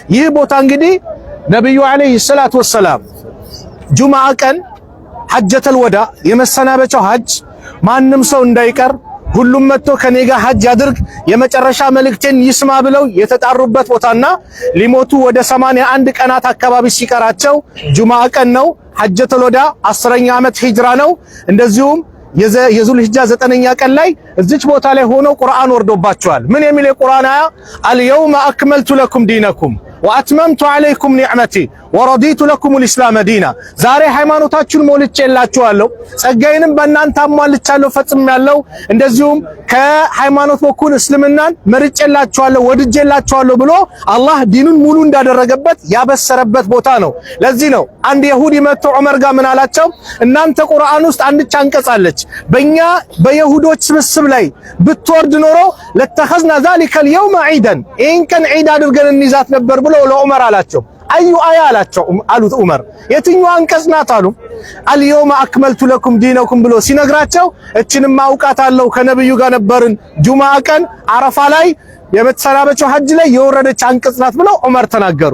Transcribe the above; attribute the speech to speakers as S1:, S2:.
S1: ይህ ቦታ እንግዲህ ነቢዩ عليه الصلاة والسلام ጁምዓ ቀን حجة الوداع የመሰናበቻው ሐጅ ማንም ሰው እንዳይቀር ሁሉም መጥቶ ከኔ ጋር ሐጅ ያድርግ የመጨረሻ መልእክቴን ይስማ ብለው የተጣሩበት ቦታና ሊሞቱ ወደ 81 ቀናት አካባቢ ሲቀራቸው ጁምዓ ቀን ነው። حجة الوداع 10ኛ ዓመት ሂጅራ ነው። እንደዚሁም የዙልሂጃ 9ኛ ቀን ላይ እዚች ቦታ ላይ ሆነው ቁርአን ወርዶባቸዋል። ምን የሚል የቁርአን አያ? اليوم أكملت لكم دينكم وأتممت عليكم نعمتي ورضيت لكم الإسلام دينا። ዛሬ ሃይማኖታችሁን ሞልቼላችኋለሁ፣ ጸጋዬንም በእናንተ አሟልቻለሁ፣ ፈጽሜያለሁ። እንደዚሁም ከሃይማኖት በኩል እስልምናን መርጬላችኋለሁ፣ ወድጄላችኋለሁ ብሎ አላህ ዲኑን ሙሉ እንዳደረገበት ያበሰረበት ቦታ ነው። ለዚህ ነው አንድ የሁዲ መጥቶ ዑመር ጋር ምን አላቸው? እናንተ ቁርአን ውስጥ አንድች አንቀጽ አለች፣ በእኛ በየሁዶች ስብስብ ላይ ብትወርድ ኖሮ لاتخذنا ذلك اليوم عيدا፣ ይህን ቀን ዒድ አድርገን እንይዛት ነበር ብሎ ለዑመር አላቸው። أي آية አላቸው አሉት ዑመር፣ የትኛው አንቀጽ ናት አሉ። اليوم أكملت لكم دينكم ብሎ ሲነግራቸው እችንም አውቃታለሁ ከነብዩ ጋር ነበርን፣ ጁምዓ ቀን አረፋ ላይ የመሰናበቻው ሐጅ ላይ የወረደች አንቀጽ ናት ብለው ዑመር ተናገሩ።